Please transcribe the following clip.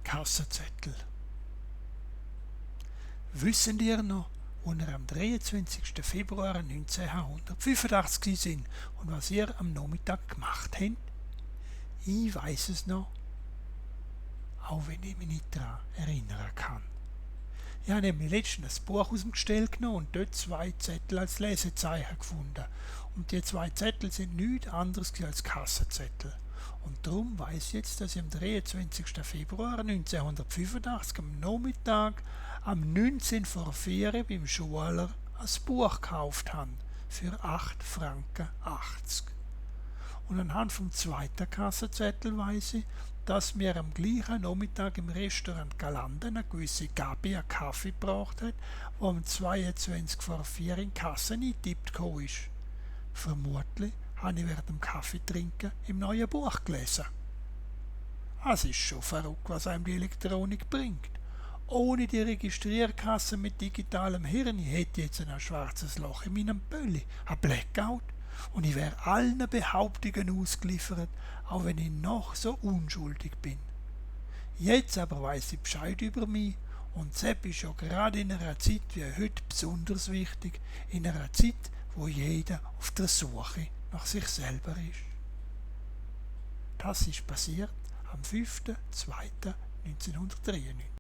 Kassenzettel. Wissen ihr noch, wo ihr am 23. Februar 1985 sind und was ihr am Nachmittag gemacht habt? Ich weiß es noch, auch wenn ich mich nicht daran erinnern kann. Ich habe nämlich letztens ein Buch aus dem Gestell genommen und dort 2 Zettel als Lesezeichen gefunden. Und die 2 Zettel sind nichts anderes als Kassenzettel. Und darum weiss ich jetzt, dass ich am 23. Februar 1985 am Nachmittag am 19 vor 4 beim Schuler ein Buch gekauft habe. Für 8,80 Franken. Und anhand vom zweiten Kassenzettel weiss ich, dass mir am gleichen Nachmittag im Restaurant Galanden eine gewisse Gabi einen Kaffee gebracht hat, der um 22 vor 4 in die Kasse eingetippt ist. Vermutlich habe ich während dem Kaffee trinken im neuen Buch gelesen. Es ist schon verrückt, was einem die Elektronik bringt. Ohne die Registrierkasse mit digitalem Hirn hätte ich jetzt ein schwarzes Loch in meinem Bölli, ein Blackout. Und ich wäre allen Behauptungen ausgeliefert, auch wenn ich noch so unschuldig bin. Jetzt aber weiss ich Bescheid über mich und das ist ja gerade in einer Zeit wie heute besonders wichtig, in einer Zeit, wo jeder auf der Suche nach sich selber ist. Das ist passiert am 5.2.1993.